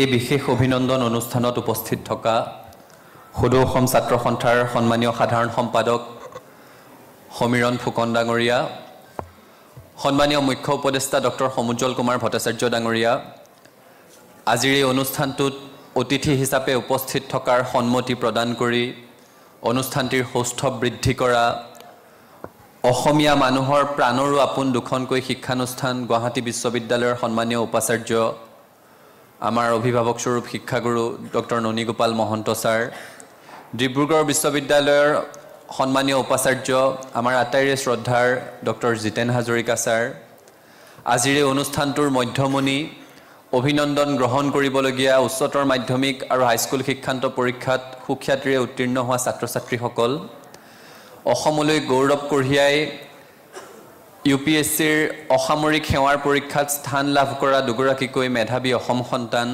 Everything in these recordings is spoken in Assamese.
এই বিশেষ অভিনন্দন অনুষ্ঠানত উপস্থিত থকা সদৌ অসম ছাত্ৰ সন্থাৰ সন্মানীয় সাধাৰণ সম্পাদক সমীৰণ ফুকন ডাঙৰীয়া, সন্মানীয় মুখ্য উপদেষ্টা ডক্টৰ সমুজ্জ্বল কুমাৰ ভট্টাচাৰ্য ডাঙৰীয়া, আজিৰ এই অনুষ্ঠানটোত অতিথি হিচাপে উপস্থিত থকাৰ সন্মতি প্ৰদান কৰি অনুষ্ঠানটিৰ সৌষ্ঠৱ বৃদ্ধি কৰা অসমীয়া মানুহৰ প্ৰাণৰো আপোন দুখনকৈ শিক্ষানুষ্ঠান গুৱাহাটী বিশ্ববিদ্যালয়ৰ সন্মানীয় উপাচাৰ্য, আমাৰ অভিভাৱক স্বৰূপ শিক্ষাগুৰু ডক্টৰ ননীগোপাল মহন্ত ছাৰ, ডিব্ৰুগড় বিশ্ববিদ্যালয়ৰ সন্মানীয় উপাচাৰ্য, আমাৰ আটাইৰে শ্ৰদ্ধাৰ ডক্টৰ জিতেন হাজৰিকা ছাৰ, আজিৰ এই অনুষ্ঠানটোৰ মধ্যমণি অভিনন্দন গ্ৰহণ কৰিবলগীয়া উচ্চতৰ মাধ্যমিক আৰু হাইস্কুল শিক্ষান্ত পৰীক্ষাত সুখ্যাতিৰে উত্তীৰ্ণ হোৱা ছাত্ৰ ছাত্ৰীসকল, অসমলৈ গৌৰৱ কঢ়িয়াই ইউ পি এছ চিৰ অসামৰিক সেৱাৰ পৰীক্ষাত স্থান লাভ কৰা দুগৰাকীকৈ মেধাৱী অসম সন্তান,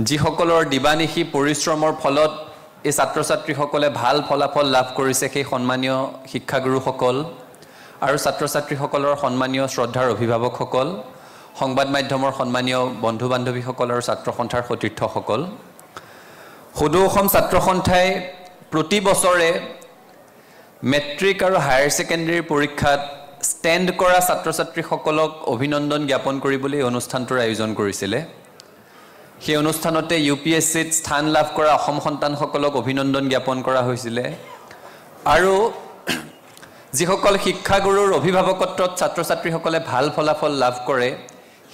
যিসকলৰ দিবানিশি পৰিশ্ৰমৰ ফলত এই ছাত্ৰ ছাত্ৰীসকলে ভাল ফলাফল লাভ কৰিছে, সেই সন্মানীয় শিক্ষাগুৰুসকল আৰু ছাত্ৰ ছাত্ৰীসকলৰ সন্মানীয় শ্ৰদ্ধাৰ অভিভাৱকসকল, সংবাদ মাধ্যমৰ সন্মানীয় বন্ধু বান্ধৱীসকল আৰু ছাত্ৰ সন্থাৰ সতীৰ্থসকল, সদৌ অসম ছাত্ৰ সন্থাই প্ৰতি বছৰে মেট্ৰিক আৰু হায়াৰ ছেকেণ্ডেৰী পৰীক্ষাত ষ্টেণ্ড কৰা ছাত্ৰ ছাত্ৰীসকলক অভিনন্দন জ্ঞাপন কৰিবলৈ অনুষ্ঠানটোৰ আয়োজন কৰিছিলে। সেই অনুষ্ঠানতে ইউ পি এছ চিত স্থান লাভ কৰা অসম সন্তানসকলক অভিনন্দন জ্ঞাপন কৰা হৈছিলে আৰু যিসকল শিক্ষাগুৰুৰ অভিভাৱকত্বত ছাত্ৰ ছাত্ৰীসকলে ভাল ফলাফল লাভ কৰে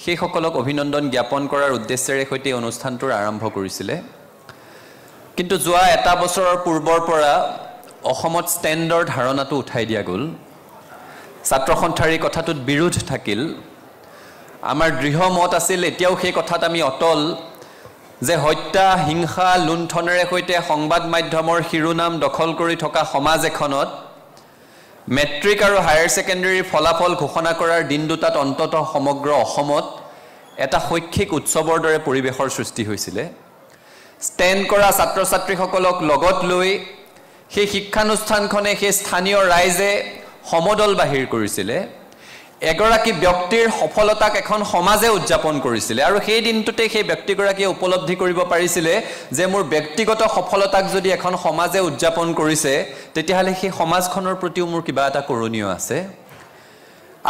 সেইসকলক অভিনন্দন জ্ঞাপন কৰাৰ উদ্দেশ্যেৰে সৈতে এই অনুষ্ঠানটোৰ আৰম্ভ কৰিছিলে। কিন্তু যোৱা এটা বছৰৰ পূৰ্বৰ পৰা অসমত ষ্টেণ্ডৰ ধাৰণাটো উঠাই দিয়া গ'ল। ছাত্ৰ সন্থাৰ এই কথাটোত বিৰোধ থাকিল। আমাৰ দৃঢ় মত আছিল, এতিয়াও সেই কথাত আমি অটল যে হত্যা, হিংসা, লুণ্ঠনেৰে সৈতে সংবাদ মাধ্যমৰ শিৰোনাম দখল কৰি থকা সমাজ এখনত মেট্ৰিক আৰু হায়াৰ ছেকেণ্ডেৰীৰ ফলাফল ঘোষণা কৰাৰ দিন দুটাত অন্ততঃ সমগ্ৰ অসমত এটা শৈক্ষিক উৎসৱৰ দৰে পৰিৱেশৰ সৃষ্টি হৈছিলে। ষ্টেণ্ড কৰা ছাত্ৰ ছাত্ৰীসকলক লগত লৈ সেই শিক্ষানুষ্ঠানখনে, সেই স্থানীয় ৰাইজে সমদল বাহিৰ কৰিছিলে। এগৰাকী ব্যক্তিৰ সফলতাক এখন সমাজে উদযাপন কৰিছিলে আৰু সেই দিনটোতে সেই ব্যক্তিগৰাকীয়ে উপলব্ধি কৰিব পাৰিছিলে যে মোৰ ব্যক্তিগত সফলতাক যদি এখন সমাজে উদযাপন কৰিছে, তেতিয়াহ'লে সেই সমাজখনৰ প্ৰতিও মোৰ কিবা এটা কৰণীয় আছে।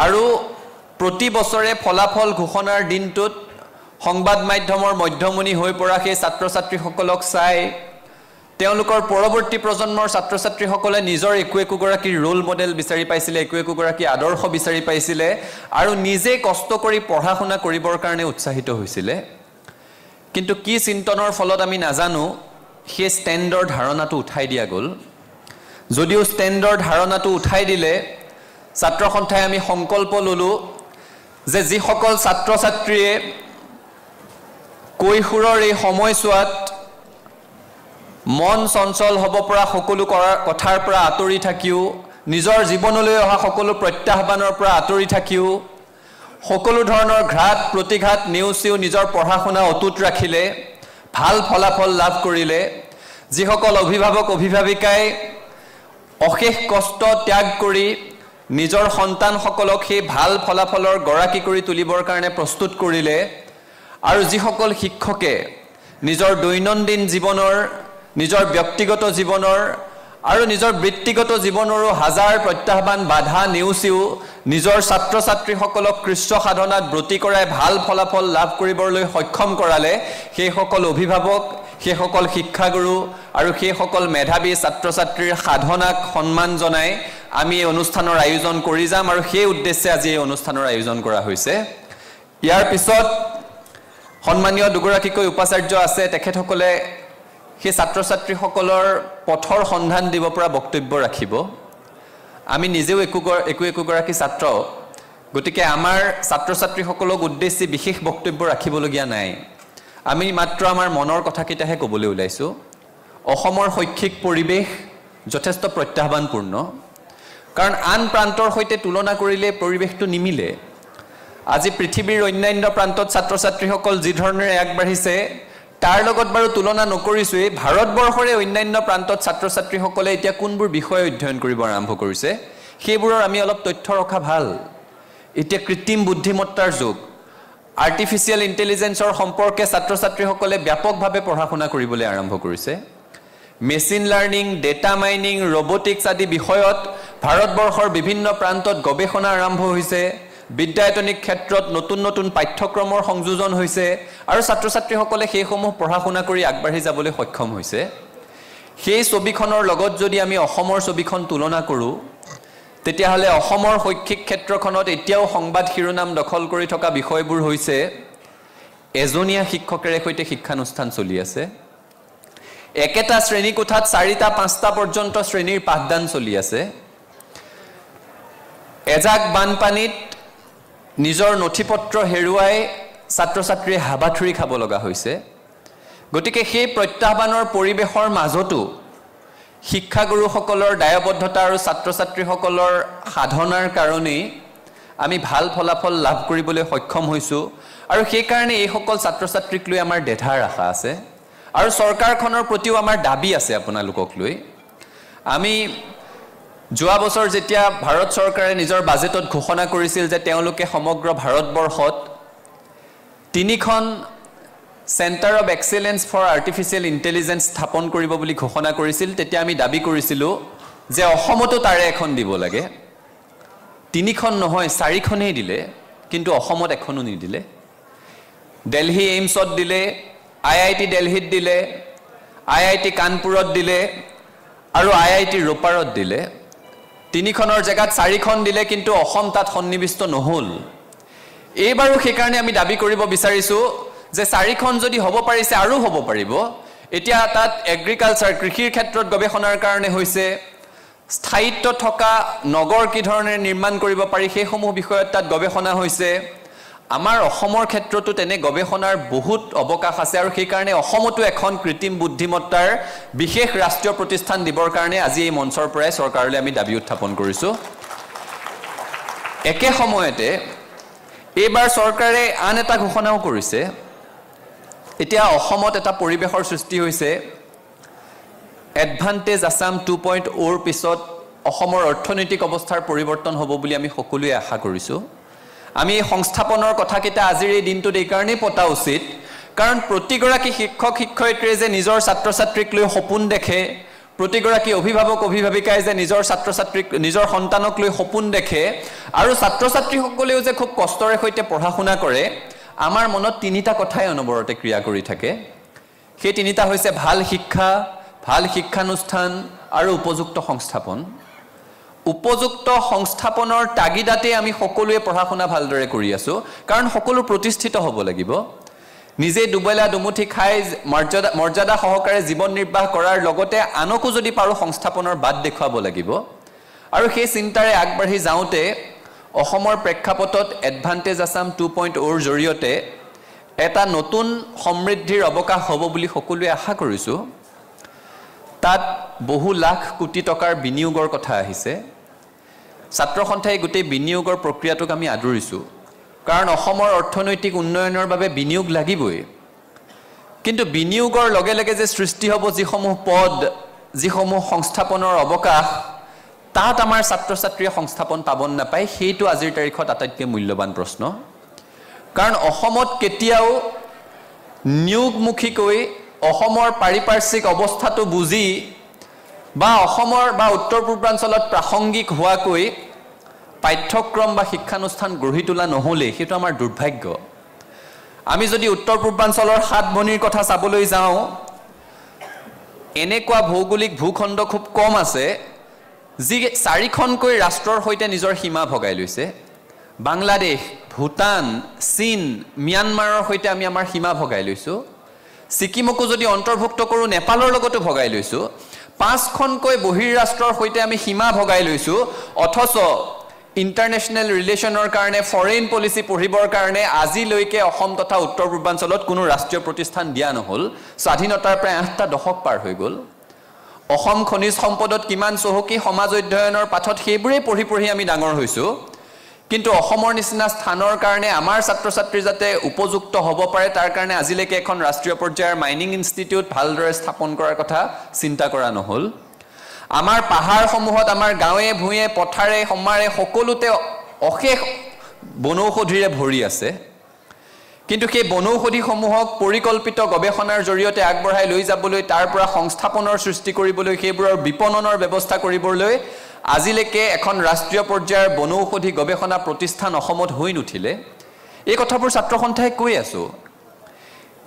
আৰু প্ৰতি বছৰে ফলাফল ঘোষণাৰ দিনটোত সংবাদ মাধ্যমৰ মধ্যমণি হৈ পৰা সেই ছাত্ৰ ছাত্ৰীসকলক চাই তেওঁলোকৰ পৰৱৰ্তী প্ৰজন্মৰ ছাত্ৰ ছাত্ৰীসকলে নিজৰ একো একোগৰাকী ৰোল মডেল বিচাৰি পাইছিলে, একো একোগৰাকী আদৰ্শ বিচাৰি পাইছিলে আৰু নিজে কষ্ট কৰি পঢ়া শুনা কৰিবৰ কাৰণে উৎসাহিত হৈছিলে। কিন্তু কি চিন্তনৰ ফলত আমি নাজানো, সেই ষ্টেণ্ডৰ ধাৰণাটো উঠাই দিয়া গ'ল। যদিও ষ্টেণ্ডৰ ধাৰণাটো উঠাই দিলে, ছাত্ৰ সন্থাই আমি সংকল্প ল'লোঁ যে যিসকল ছাত্ৰ ছাত্ৰীয়ে কৈশোৰৰ এই সময়ছোৱাত মন চঞ্চল হ'ব পৰা সকলো কথাৰ পৰা আঁতৰি থাকিও, নিজৰ জীৱনলৈ অহা সকলো প্ৰত্যাহ্বানৰ পৰা আঁতৰি থাকিও, সকলো ধৰণৰ ঘাত প্ৰতিঘাত নেওচিও নিজৰ পঢ়া শুনা অটুট ৰাখিলে, ভাল ফলাফল লাভ কৰিলে, যিসকল অভিভাৱক অভিভাৱিকাই অশেষ কষ্ট ত্যাগ কৰি নিজৰ সন্তানসকলক সেই ভাল ফলাফলৰ গৰাকী কৰি তুলিবৰ কাৰণে প্ৰস্তুত কৰিলে, আৰু যিসকল শিক্ষকে নিজৰ দৈনন্দিন জীৱনৰ, নিজৰ ব্যক্তিগত জীৱনৰ আৰু নিজৰ বৃত্তিগত জীৱনৰো হাজাৰ প্ৰত্যাহ্বান বাধা নেওচিও নিজৰ ছাত্ৰ ছাত্ৰীসকলক কৃষ্ণ সাধনাত ব্ৰতী কৰাই ভাল ফলাফল লাভ কৰিবলৈ সক্ষম কৰালে, সেইসকল অভিভাৱক, সেইসকল শিক্ষাগুৰু আৰু সেইসকল মেধাৱী ছাত্ৰ ছাত্ৰীৰ সাধনাক সন্মান জনাই আমি এই অনুষ্ঠানৰ আয়োজন কৰি যাম আৰু সেই উদ্দেশ্যে আজি এই অনুষ্ঠানৰ আয়োজন কৰা হৈছে। ইয়াৰ পিছত সন্মানীয় দুগৰাকীকৈ উপাচাৰ্য আছে, তেখেতসকলে সেই ছাত্ৰ ছাত্ৰীসকলৰ পথৰ সন্ধান দিব পৰা বক্তব্য ৰাখিব। আমি নিজেও একো একোগৰাকী ছাত্ৰ, গতিকে আমাৰ ছাত্ৰ ছাত্ৰীসকলক উদ্দেশ্যি বিশেষ বক্তব্য ৰাখিবলগীয়া নাই। আমি মাত্ৰ আমাৰ মনৰ কথাকেইটাহে ক'বলৈ ওলাইছোঁ। অসমৰ শৈক্ষিক পৰিৱেশ যথেষ্ট প্ৰত্যাহ্বানপূৰ্ণ, কাৰণ আন প্ৰান্তৰ সৈতে তুলনা কৰিলে পৰিৱেশটো নিমিলে। আজি পৃথিৱীৰ অন্যান্য প্ৰান্তত ছাত্ৰ ছাত্ৰীসকল যি ধৰণেৰে আগবাঢ়িছে তাৰ লগত বাৰু তুলনা নকৰিছোৱেই, ভাৰতবৰ্ষৰে অন্যান্য প্ৰান্তত ছাত্ৰ ছাত্ৰীসকলে এতিয়া কোনবোৰ বিষয় অধ্যয়ন কৰিব আৰম্ভ কৰিছে সেইবোৰৰ আমি অলপ তথ্য ৰখা ভাল। এতিয়া কৃত্ৰিম বুদ্ধিমত্তাৰ যুগ, আৰ্টিফিচিয়েল ইণ্টেলিজেঞ্চৰ সম্পৰ্কে ছাত্ৰ ছাত্ৰীসকলে ব্যাপকভাৱে পঢ়া শুনা কৰিবলৈ আৰম্ভ কৰিছে। Machine learning, data mining, robotics আদি বিষয়ত ভাৰতবৰ্ষৰ বিভিন্ন প্ৰান্তত গৱেষণা আৰম্ভ হৈছে। বিদ্যায়তনিক ক্ষেত্ৰত নতুন নতুন পাঠ্যক্ৰমৰ সংযোজন হৈছে আৰু ছাত্ৰ ছাত্ৰীসকলে সেইসমূহ পঢ়া শুনা কৰি আগবাঢ়ি যাবলৈ সক্ষম হৈছে। সেই ছবিখনৰ লগত যদি আমি অসমৰ ছবিখন তুলনা কৰোঁ, তেতিয়াহ'লে অসমৰ শৈক্ষিক ক্ষেত্ৰখনত এতিয়াও সংবাদ শিৰোনাম দখল কৰি থকা বিষয়বোৰ হৈছে এজনীয়া শিক্ষকেৰে সৈতে শিক্ষানুষ্ঠান চলি আছে, একেটা শ্ৰেণীকোঠাত 4টা 5টা পৰ্যন্ত শ্ৰেণীৰ পাঠদান চলি আছে, এজাক বানপানীত নিজৰ নথি পত্ৰ হেৰুৱাই ছাত্ৰ ছাত্ৰীয়ে হাবাথুৰি খাব লগা হৈছে। গতিকে সেই প্ৰত্যাহ্বানৰ পৰিৱেশৰ মাজতো শিক্ষাগুৰুসকলৰ দায়বদ্ধতা আৰু ছাত্ৰ ছাত্ৰীসকলৰ সাধনাৰ কাৰণেই আমি ভাল ফলাফল লাভ কৰিবলৈ সক্ষম হৈছোঁ আৰু সেইকাৰণে এইসকল ছাত্ৰ ছাত্ৰীক লৈ আমাৰ দেধাৰ আশা আছে আৰু চৰকাৰখনৰ প্ৰতিও আমাৰ দাবী আছে আপোনালোকক লৈ। আমি যোৱা বছৰ যেতিয়া ভাৰত চৰকাৰে নিজৰ বাজেটত ঘোষণা কৰিছিল যে তেওঁলোকে সমগ্ৰ ভাৰতবৰ্ষত 3খন centre of excellence for artificial intelligence স্থাপন কৰিব বুলি ঘোষণা কৰিছিল, তেতিয়া আমি দাবী কৰিছিলোঁ যে অসমতো তাৰে এখন দিব লাগে। 3খন নহয় 4খনেই দিলে, কিন্তু অসমত এখনো নিদিলে। দেলহি এইমছত দিলে, IIT দেলহিত দিলে, IIT কানপুৰত দিলে আৰু IIT ৰোপাৰত দিলে। 3খনৰ জেগাত 4খন দিলে, কিন্তু অসম তাত সন্নিৱিষ্ট নহ'ল। এইবাৰো সেইকাৰণে আমি দাবী কৰিব বিচাৰিছোঁ যে 4খন যদি হ'ব পাৰিছে আৰু হ'ব পাৰিব। এতিয়া তাত এগ্ৰিকালচাৰ, কৃষিৰ ক্ষেত্ৰত গৱেষণাৰ কাৰণে হৈছে, স্থায়িত্ব থকা নগৰ কি ধৰণে নিৰ্মাণ কৰিব পাৰি সেইসমূহ বিষয়ত তাত গৱেষণা হৈছে। আমাৰ অসমৰ ক্ষেত্ৰতো তেনে গৱেষণাৰ বহুত অৱকাশ আছে আৰু সেইকাৰণে অসমতো এখন কৃত্ৰিম বুদ্ধিমত্তাৰ বিশেষ ৰাষ্ট্ৰীয় প্ৰতিষ্ঠান দিবৰ কাৰণে আজি এই মঞ্চৰ পৰাই চৰকাৰলৈ আমি দাবী উত্থাপন কৰিছোঁ। একে সময়তে এইবাৰ চৰকাৰে আন এটা ঘোষণাও কৰিছে। এতিয়া অসমত এটা পৰিৱেশৰ সৃষ্টি হৈছে, এডভান্টেজ আছাম 2.0ৰ পিছত অসমৰ অৰ্থনৈতিক অৱস্থাৰ পৰিৱৰ্তন হ'ব বুলি আমি সকলোৱে আশা কৰিছোঁ। আমি এই সংস্থাপনৰ কথাকেইটা আজিৰ এই দিনটোত এইকাৰণেই পতা উচিত, কাৰণ প্ৰতিগৰাকী শিক্ষক শিক্ষয়িত্ৰীয়ে যে নিজৰ ছাত্ৰ ছাত্ৰীক লৈ সপোন দেখে, প্ৰতিগৰাকী অভিভাৱক অভিভাৱিকাই যে নিজৰ ছাত্ৰ ছাত্ৰীক, নিজৰ সন্তানক লৈ সপোন দেখে আৰু ছাত্ৰ ছাত্ৰীসকলেও যে খুব কষ্টৰে সৈতে পঢ়া শুনা কৰে, আমাৰ মনত 3টা কথাই অনবৰতে ক্ৰিয়া কৰি থাকে। সেই 3টা হৈছে ভাল শিক্ষা, ভাল শিক্ষানুষ্ঠান আৰু উপযুক্ত সংস্থাপন। উপযুক্ত সংস্থাপনৰ তাগিদাতে আমি সকলোৱে পঢ়া শুনা ভালদৰে কৰি আছোঁ, কাৰণ সকলো প্ৰতিষ্ঠিত হ'ব লাগিব। নিজে দুবেলা দুমুঠি খাই মৰ্যাদা সহকাৰে জীৱন নিৰ্বাহ কৰাৰ লগতে আনকো যদি পাৰোঁ সংস্থাপনৰ বাট দেখুৱাব লাগিব। আৰু সেই চিন্তাৰে আগবাঢ়ি যাওঁতে অসমৰ প্ৰেক্ষাপটত এডভান্টেজ আছাম 2.0ৰ জৰিয়তে এটা নতুন সমৃদ্ধিৰ অৱকাশ হ'ব বুলি সকলোৱে আশা কৰিছোঁ। তাত বহু লাখ কোটি টকাৰ বিনিয়োগৰ কথা আহিছে। ছাত্ৰ সন্থাই গোটেই বিনিয়োগৰ প্ৰক্ৰিয়াটোক আমি আদৰিছোঁ, কাৰণ অসমৰ অৰ্থনৈতিক উন্নয়নৰ বাবে বিনিয়োগ লাগিবই। কিন্তু বিনিয়োগৰ লগে লগে যে সৃষ্টি হ'ব যিসমূহ পদ, যিসমূহ সংস্থাপনৰ অৱকাশ, তাত আমাৰ ছাত্ৰ ছাত্ৰীয়ে সংস্থাপন পাব নাপায়, সেইটো আজিৰ তাৰিখত আটাইতকৈ মূল্যৱান প্ৰশ্ন। কাৰণ অসমত কেতিয়াও নিয়োগমুখীকৈ অসমৰ পাৰিপাৰ্শ্বিক অৱস্থাটো বুজি বা অসমৰ বা উত্তৰ পূৰ্বাঞ্চলত প্ৰাসংগিক হোৱাকৈ পাঠ্যক্ৰম বা শিক্ষানুষ্ঠান গঢ়ি তোলা নহ'লেই, সেইটো আমাৰ দুৰ্ভাগ্য। আমি যদি উত্তৰ পূৰ্বাঞ্চলৰ 7 ভনীৰ কথা চাবলৈ যাওঁ, এনেকুৱা ভৌগোলিক ভূখণ্ড খুব কম আছে যি 4খনকৈ ৰাষ্ট্ৰৰ সৈতে নিজৰ সীমা ভগাই লৈছে। বাংলাদেশ, ভূটান, চীন, ম্যানমাৰৰ সৈতে আমি আমাৰ সীমা ভগাই লৈছোঁ। ছিকিমকো যদি অন্তৰ্ভুক্ত কৰোঁ, নেপালৰ লগতো ভগাই লৈছোঁ। 5খনকৈ বহিৰাষ্ট্ৰৰ সৈতে আমি সীমা ভগাই লৈছোঁ, অথচ ইণ্টাৰনেশ্যনেল ৰিলেশ্যনৰ কাৰণে, ফৰেইন পলিচি পঢ়িবৰ কাৰণে আজিলৈকে অসম তথা উত্তৰ পূৰ্বাঞ্চলত কোনো ৰাষ্ট্ৰীয় প্ৰতিষ্ঠান দিয়া নহ'ল। স্বাধীনতাৰ প্ৰায় 8টা দশক পাৰ হৈ গ'ল। অসম খনিজ সম্পদত কিমান চহকী, সমাজ অধ্যয়নৰ পাঠত সেইবোৰেই পঢ়ি পঢ়ি আমি ডাঙৰ হৈছোঁ। কিন্তু অসমৰ নিচিনা স্থানৰ কাৰণে আমাৰ ছাত্ৰ ছাত্ৰী যাতে উপযুক্ত হ'ব পাৰে তাৰ কাৰণে আজিলৈকে এখন ৰাষ্ট্ৰীয় পৰ্যায়ৰ মাইনিং ইনষ্টিটিউট ভালদৰে স্থাপন কৰাৰ কথা চিন্তা কৰা নহ'ল। আমাৰ পাহাৰসমূহত, আমাৰ গাঁৱে ভূঞে, পথাৰে সমাৰে সকলোতে অশেষ বনৌষধিৰে ভৰি আছে। কিন্তু সেই বনৌষধিসমূহক পৰিকল্পিত গৱেষণাৰ জৰিয়তে আগবঢ়াই লৈ যাবলৈ, তাৰ পৰা সংস্থাপনৰ সৃষ্টি কৰিবলৈ, সেইবোৰৰ বিপণনৰ ব্যৱস্থা কৰিবলৈ আজিলৈকে এখন ৰাষ্ট্ৰীয় পৰ্যায়ৰ বনৌষধি গৱেষণা প্ৰতিষ্ঠান অসমত হৈ নুঠিলে। এই কথাবোৰ ছাত্ৰ সন্থাই কৈ আছোঁ।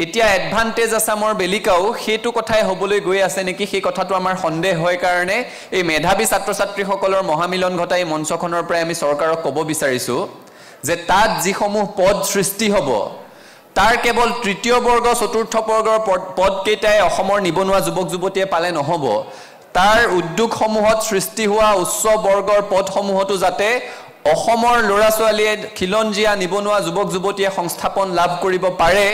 এতিয়া এডভান্টেজ আছামৰ বেলিকাও সেইটো কথাই হ'বলৈ গৈ আছে নেকি, সেই কথাটো আমাৰ সন্দেহ হয়। কাৰণে এই মেধাৱী ছাত্ৰ ছাত্ৰীসকলৰ মহামিলন ঘটাই মঞ্চখনৰ পৰাই আমি চৰকাৰক ক'ব বিচাৰিছোঁ যে তাত যিসমূহ পদ সৃষ্টি হ'ব তাৰ কেৱল তৃতীয় বৰ্গ চতুৰ্থ বৰ্গৰ পদকেইটাই অসমৰ নিবনুৱা যুৱক যুৱতীয়ে পালে নহ'ব, তাৰ উদ্যোগসমূহত সৃষ্টি হোৱা উচ্চ বৰ্গৰ পদসমূহতো যাতে অসমৰ ল'ৰা ছোৱালীয়ে, খিলঞ্জীয়া নিবনুৱা যুৱক যুৱতীয়ে সংস্থাপন লাভ কৰিব পাৰে,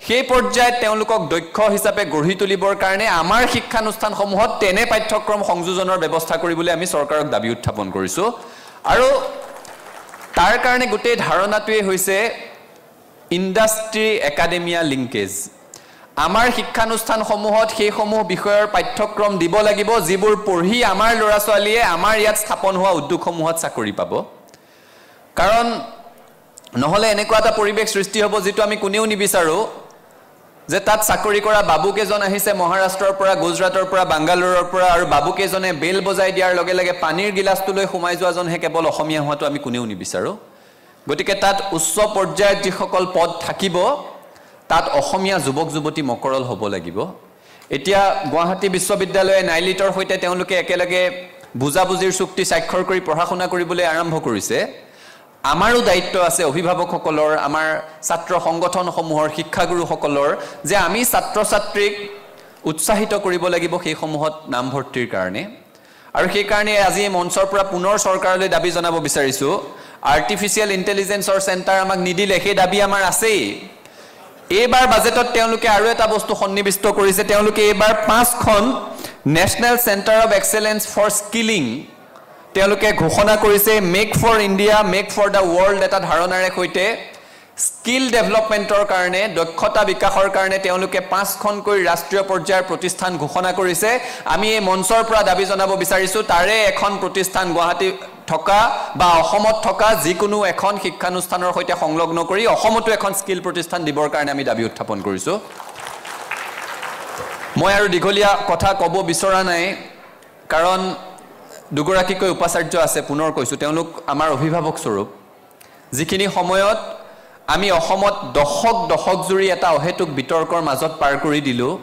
সেই পৰ্যায়ত তেওঁলোকক দক্ষ হিচাপে গঢ়ি তুলিবৰ কাৰণে আমাৰ শিক্ষানুষ্ঠানসমূহত তেনে পাঠ্যক্ৰম সংযোজনৰ ব্যৱস্থা কৰিবলৈ আমি চৰকাৰক দাবী উত্থাপন কৰিছোঁ। আৰু তাৰ কাৰণে গোটেই ধাৰণাটোৱেই হৈছে ইণ্ডাষ্ট্ৰী একাডেমিয়া লিংকেজ। আমাৰ শিক্ষানুষ্ঠানসমূহত সেইসমূহ বিষয়ৰ পাঠ্যক্ৰম দিব লাগিব যিবোৰ পঢ়ি আমাৰ ল'ৰা ছোৱালীয়ে আমাৰ ইয়াত স্থাপন হোৱা উদ্যোগসমূহত চাকৰি পাব। কাৰণ নহ'লে এনেকুৱা এটা পৰিৱেশ সৃষ্টি হ'ব যিটো আমি কোনেও নিবিচাৰোঁ, যে তাত চাকৰি কৰা বাবুকেইজন আহিছে মহাৰাষ্ট্ৰৰ পৰা, গুজৰাটৰ পৰা, বাংগালোৰৰ পৰা, আৰু বাবুকেইজনে বেল বজাই দিয়াৰ লগে লগে পানীৰ গিলাচটোলৈ সোমাই যোৱাজনহে কেৱল অসমীয়া হোৱাটো আমি কোনেও নিবিচাৰোঁ। গতিকে তাত উচ্চ পৰ্যায়ত যিসকল পদ থাকিব তাত অসমীয়া যুৱক যুৱতী মকৰল হ'ব লাগিব। এতিয়া গুৱাহাটী বিশ্ববিদ্যালয়ে নাইলিটৰ সৈতে তেওঁলোকে একেলগে বুজাবুজিৰ চুক্তি স্বাক্ষৰ কৰি পঢ়া শুনা কৰিবলৈ আৰম্ভ কৰিছে। আমাৰো দায়িত্ব আছে অভিভাৱকসকলৰ, আমাৰ ছাত্ৰ সংগঠনসমূহৰ, শিক্ষাগুৰুসকলৰ, যে আমি ছাত্ৰ ছাত্ৰীক উৎসাহিত কৰিব লাগিব সেইসমূহত নামভৰ্তিৰ কাৰণে। আৰু সেইকাৰণে আজি এই মঞ্চৰ পৰা পুনৰ চৰকাৰলৈ দাবী জনাব বিচাৰিছোঁ, আৰ্টিফিচিয়েল ইণ্টেলিজেঞ্চৰ চেণ্টাৰ আমাক নিদিলে, সেই দাবী আমাৰ আছেই। এইবাৰ বাজেটত তেওঁলোকে আৰু এটা বস্তু সন্নিৱিষ্ট কৰিছে, তেওঁলোকে এইবাৰ 5খন national centre of excellence for skilling তেওঁলোকে ঘোষণা কৰিছে। Make for India, make for the world এটা ধাৰণাৰে সৈতে স্কিল ডেভেলপমেণ্টৰ কাৰণে, দক্ষতা বিকাশৰ কাৰণে তেওঁলোকে 5খনকৈ ৰাষ্ট্ৰীয় পৰ্যায়ৰ প্ৰতিষ্ঠান ঘোষণা কৰিছে। আমি এই মঞ্চৰ পৰা দাবী জনাব বিচাৰিছোঁ তাৰে এখন প্ৰতিষ্ঠান গুৱাহাটী থকা বা অসমত থকা যিকোনো এখন শিক্ষানুষ্ঠানৰ সৈতে সংলগ্ন কৰি অসমতো এখন স্কিল প্ৰতিষ্ঠান দিবৰ কাৰণে আমি দাবী উত্থাপন কৰিছোঁ। মই আৰু দীঘলীয়া কথা ক'ব বিচৰা নাই, কাৰণ দুগৰাকীকৈ উপাচাৰ্য আছে, পুনৰ কৈছোঁ তেওঁলোক আমাৰ অভিভাৱক স্বৰূপ। যিখিনি সময়ত আমি অসমত দশক দশক জুৰি এটা অহেতুক বিতৰ্কৰ মাজত পাৰ কৰি দিলোঁ,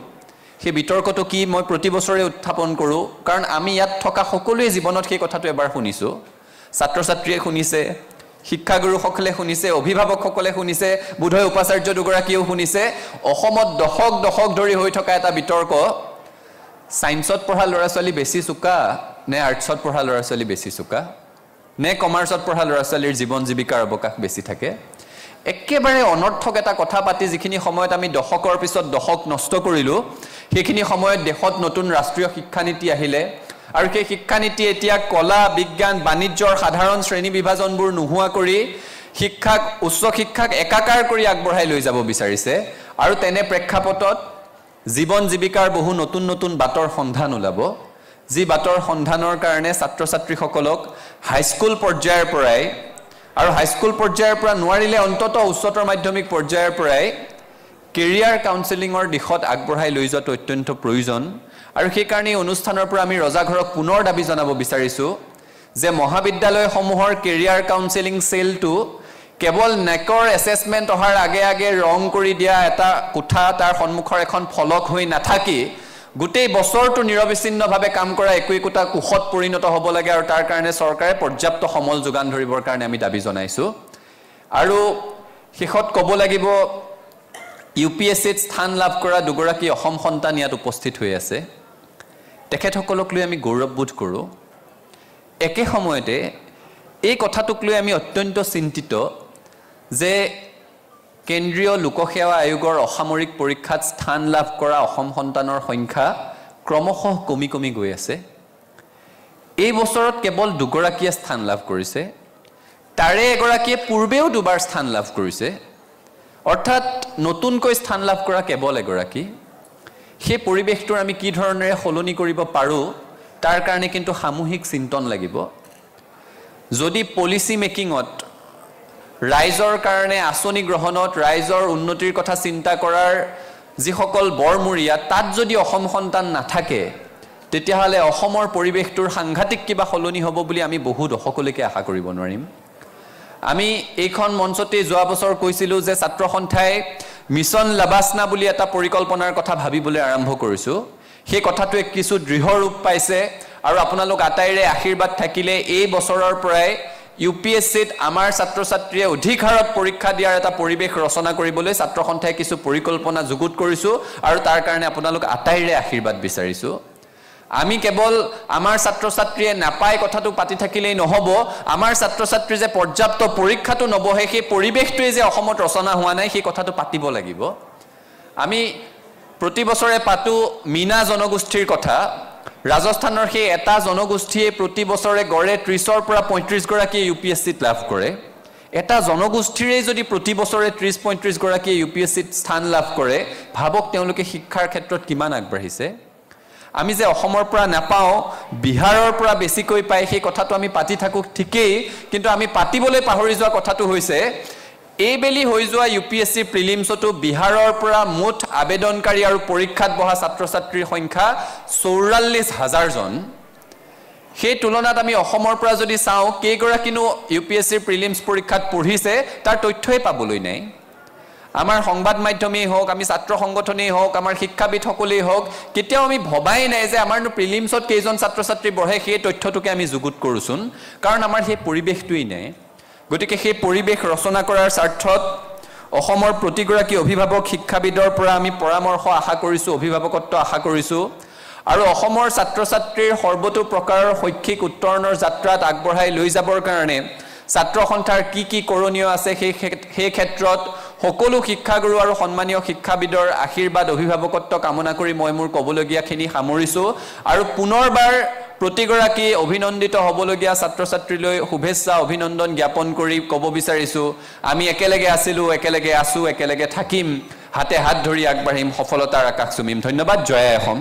সেই বিতৰ্কটো কি মই প্ৰতি বছৰে উত্থাপন কৰোঁ, কাৰণ আমি ইয়াত থকা সকলোৱে জীৱনত সেই কথাটো এবাৰ শুনিছোঁ। ছাত্ৰ ছাত্ৰীয়ে শুনিছে, শিক্ষাগুৰুসকলে শুনিছে, অভিভাৱকসকলে শুনিছে, বোধহয় উপাচাৰ্য দুগৰাকীয়েও শুনিছে। অসমত দশক দশক ধৰি হৈ থকা এটা বিতৰ্ক, ছায়েন্সত পঢ়া ল'ৰা ছোৱালী বেছি চোকা নে আৰ্টছত পঢ়া ল'ৰা ছোৱালী বেছি চোকা নে কমাৰ্চত পঢ়া ল'ৰা ছোৱালীৰ জীৱন জীৱিকাৰ অৱকাশ বেছি থাকে। একেবাৰে অনৰ্থক এটা কথা পাতি যিখিনি সময়ত আমি দশকৰ পিছত দশক নষ্ট কৰিলোঁ, সেইখিনি সময়ত দেশত নতুন ৰাষ্ট্ৰীয় শিক্ষানীতি আহিলে আৰু সেই শিক্ষানীতি এতিয়া কলা, বিজ্ঞান, বাণিজ্যৰ সাধাৰণ শ্ৰেণী বিভাজনবোৰ নোহোৱা কৰি শিক্ষাক, উচ্চ শিক্ষাক একাকাৰ কৰি আগবঢ়াই লৈ যাব বিচাৰিছে। আৰু তেনে প্ৰেক্ষাপটত জীৱন জীৱিকাৰ বহু নতুন নতুন বাটৰ সন্ধান ওলাব, যি বাটৰ সন্ধানৰ কাৰণে ছাত্ৰ ছাত্ৰীসকলক হাইস্কুল পৰ্যায়ৰ পৰাই, আৰু হাইস্কুল পৰ্যায়ৰ পৰা নোৱাৰিলে অন্ততঃ উচ্চতৰ মাধ্যমিক পৰ্যায়ৰ পৰাই কেৰিয়াৰ কাউন্সেলিঙৰ দিশত আগবঢ়াই লৈ যোৱাটো অত্যন্ত প্ৰয়োজন। আৰু সেইকাৰণে এই অনুষ্ঠানৰ পৰা আমি ৰজাঘৰক পুনৰ দাবী জনাব বিচাৰিছোঁ যে মহাবিদ্যালয়সমূহৰ কেৰিয়াৰ কাউন্সেলিং চেলটো কেৱল নেকৰ এছেচমেণ্ট অহাৰ আগে আগে ৰং কৰি দিয়া এটা কোঠা, তাৰ সন্মুখৰ এখন ফলক হৈ নাথাকি গোটেই বছৰটো নিৰবিচ্ছিন্নভাৱে কাম কৰা একো একোটা কোষত পৰিণত হ'ব লাগে। আৰু তাৰ কাৰণে চৰকাৰে পৰ্যাপ্ত সমল যোগান ধৰিবৰ কাৰণে আমি দাবী জনাইছোঁ। আৰু শেষত ক'ব লাগিব, ইউ পি এছ চিত স্থান লাভ কৰা দুগৰাকী অসম সন্তান ইয়াত উপস্থিত হৈ আছে, তেখেতসকলক লৈ আমি গৌৰৱবোধ কৰোঁ। একে সময়তে এই কথাটোক লৈ আমি অত্যন্ত চিন্তিত যে কেন্দ্ৰীয় লোকসেৱা আয়োগৰ অসামৰিক পৰীক্ষাত স্থান লাভ কৰা অসম সন্তানৰ সংখ্যা ক্ৰমশঃ কমি কমি গৈ আছে। এই বছৰত কেৱল দুগৰাকীয়ে স্থান লাভ কৰিছে, তাৰে এগৰাকীয়ে পূৰ্বেও দুবাৰ স্থান লাভ কৰিছে, অৰ্থাৎ নতুনকৈ স্থান লাভ কৰা কেৱল এগৰাকী। সেই পৰিৱেশটোৰ আমি কি ধৰণেৰে সলনি কৰিব পাৰোঁ তাৰ কাৰণে কিন্তু সামূহিক চিন্তন লাগিব। যদি পলিচি মেকিঙত ৰাইজৰ কাৰণে আঁচনি গ্ৰহণত, ৰাইজৰ উন্নতিৰ কথা চিন্তা কৰাৰ যিসকল বৰমূৰীয়া, তাত যদি অসম সন্তান নাথাকে তেতিয়াহ'লে অসমৰ পৰিৱেশটোৰ সাংঘাতিক কিবা সলনি হ'ব বুলি আমি বহু দশকলৈকে আশা কৰিব নোৱাৰিম। আমি এইখন মঞ্চতেই যোৱা বছৰ কৈছিলোঁ যে ছাত্ৰ সন্থাই মিছন লাবাচনা বুলি এটা পৰিকল্পনাৰ কথা ভাবিবলৈ আৰম্ভ কৰিছোঁ। সেই কথাটোৱে কিছু দৃঢ় ৰূপ পাইছে আৰু আপোনালোক আটাইৰে আশীৰ্বাদ থাকিলে এই বছৰৰ পৰাই ইউ পি এছ চিত আমাৰ ছাত্ৰ ছাত্ৰীয়ে অধিক হাৰত পৰীক্ষা দিয়াৰ এটা পৰিৱেশ ৰচনা কৰিবলৈ ছাত্ৰ সন্থাই কিছু পৰিকল্পনা যুগুত কৰিছোঁ আৰু তাৰ কাৰণে আপোনালোক আটাইৰে আশীৰ্বাদ বিচাৰিছোঁ। আমি কেৱল আমাৰ ছাত্ৰ ছাত্ৰীয়ে নাপায় কথাটো পাতি থাকিলেই নহ'ব, আমাৰ ছাত্ৰ ছাত্ৰী যে পৰ্যাপ্ত পৰীক্ষাটো নবহে সেই পৰিৱেশটোৱে যে অসমত ৰচনা হোৱা নাই সেই কথাটো পাতিব লাগিব। আমি প্ৰতি বছৰে পাতোঁ মীনা জনগোষ্ঠীৰ কথা। ৰাজস্থানৰ সেই এটা জনগোষ্ঠীয়ে প্ৰতি বছৰে গড়ে 30ৰ পৰা 35 গৰাকীয়ে ইউ পি এছ চিত লাভ কৰে। এটা জনগোষ্ঠীৰেই যদি প্ৰতি বছৰে 30-35 গৰাকীয়ে ইউ পি এছ চিত স্থান লাভ কৰে, ভাবক তেওঁলোকে শিক্ষাৰ ক্ষেত্ৰত কিমান আগবাঢ়িছে। আমি যে অসমৰ পৰা নাপাওঁ, বিহাৰৰ পৰা বেছিকৈ পায়, সেই কথাটো আমি পাতি থাকোঁ ঠিকেই, কিন্তু আমি পাতিবলৈ পাহৰি যোৱা কথাটো হৈছে এইবেলি হৈ যোৱা ইউ পি এছ চি প্ৰিলিমছতো বিহাৰৰ পৰা মুঠ আবেদনকাৰী আৰু পৰীক্ষাত বহা ছাত্ৰ ছাত্ৰীৰ সংখ্যা 44,000 জন। সেই তুলনাত আমি অসমৰ পৰা যদি চাওঁ কেইগৰাকীনো ইউ পি এছ চিৰ প্ৰিলিমছ পৰীক্ষাত পঢ়িছে তাৰ তথ্যই পাবলৈ নাই। আমাৰ সংবাদ মাধ্যমেই হওক, আমি ছাত্ৰ সংগঠনেই হওক, আমাৰ শিক্ষাবিদসকলেই হওক, কেতিয়াও আমি ভবাই নাই যে আমাৰনো প্ৰিলিমছত কেইজন ছাত্ৰ ছাত্ৰী বহে সেই তথ্যটোকে আমি যুগুত কৰোঁচোন, কাৰণ আমাৰ সেই পৰিৱেশটোৱেই নাই। গতিকে সেই পৰিৱেশ ৰচনা কৰাৰ স্বাৰ্থত অসমৰ প্ৰতিগৰাকী অভিভাৱক শিক্ষাবিদৰ পৰা আমি পৰামৰ্শ আশা কৰিছোঁ, অভিভাৱকত্ব আশা কৰিছোঁ আৰু অসমৰ ছাত্ৰ ছাত্ৰীৰ সৰ্বতো প্ৰকাৰৰ শৈক্ষিক উত্তৰণৰ যাত্ৰাত আগবঢ়াই লৈ যাবৰ কাৰণে ছাত্ৰ সন্থাৰ কি কি কৰণীয় আছে সেই ক্ষেত্ৰত সকলো শিক্ষাগুৰু আৰু সন্মানীয় শিক্ষাবিদৰ আশীৰ্বাদ অভিভাৱকত্ব কামনা কৰি মই মোৰ ক'বলগীয়াখিনি সামৰিছোঁ আৰু পুনৰবাৰ প্ৰতিগৰাকী অভিনন্দিত হ'বলগীয়া ছাত্ৰ ছাত্ৰীলৈ শুভেচ্ছা অভিনন্দন জ্ঞাপন কৰি ক'ব বিচাৰিছোঁ, আমি একেলগে আছিলোঁ, একেলগে আছোঁ, একেলগে থাকিম, হাতে হাত ধৰি আগবাঢ়িম, সফলতাৰ আকাশ চুমিম। ধন্যবাদ। জয় অসম।